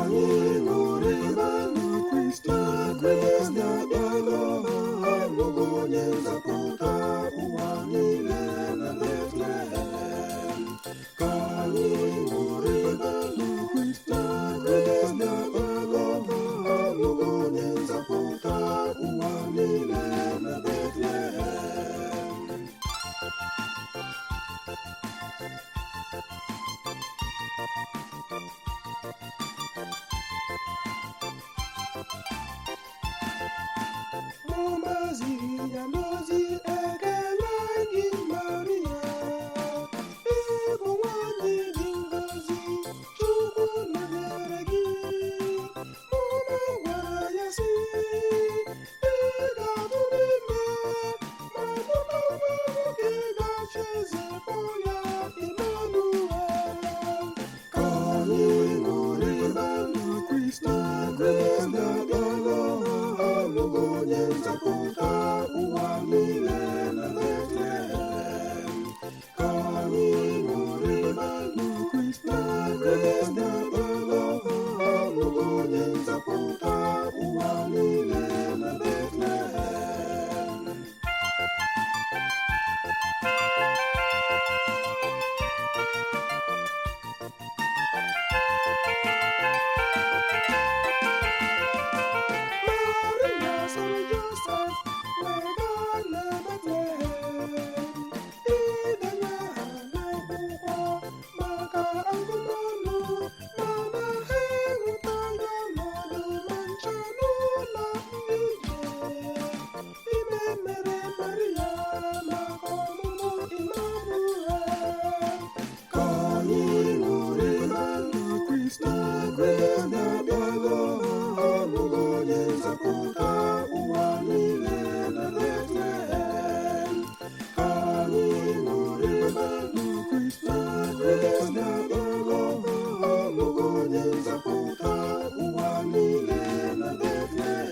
Anyị ṅụrịbanụ na Kristi abịala, amụgo onye nzọpụta ụwa niile na Betlehem. Ka anyị ṅụrịbanụ na Kristi abịala, amụgo onye nzọpụta ụwa niile na Betlehem. Mama ziri ya n'ozi ekele gị Maria, ị bụ nwanyị dị ngọzi, Chukwu nọnyere gị. Mama gwara ya sị, ị ga-adụ n'ime ma mụta nwa nwoke ga-achị eze, kpọọ ya Emmanuel. Ka anyị ṅụrịbanụ na Kristi abịala, amụgo onye nzọpụta ụwa niile na Betlehem. Ka anyị ṅụrịbanụ na Kristi abịala, amụgo onye nzọpụta ụwa niile na Betlehem. Maria soro Josef wee gaa na Betlehem idenye aha n'akwụkwọ maka agụmọnụ, mana ha enwetaghị ọnọdụ ma ncha n'ụlọ ndị ije. Ime mere Maria maka ọmụmụ Immanuel. Ka anyị ṅụrịbanụ na Kristi abịala, amụgo onye nzọpụta ụwa niile na Betlehem. Ka anyị ṅụrịbanụ na Kristi abịala, amụgo onye nzọpụta ụwa niile na Betlehem.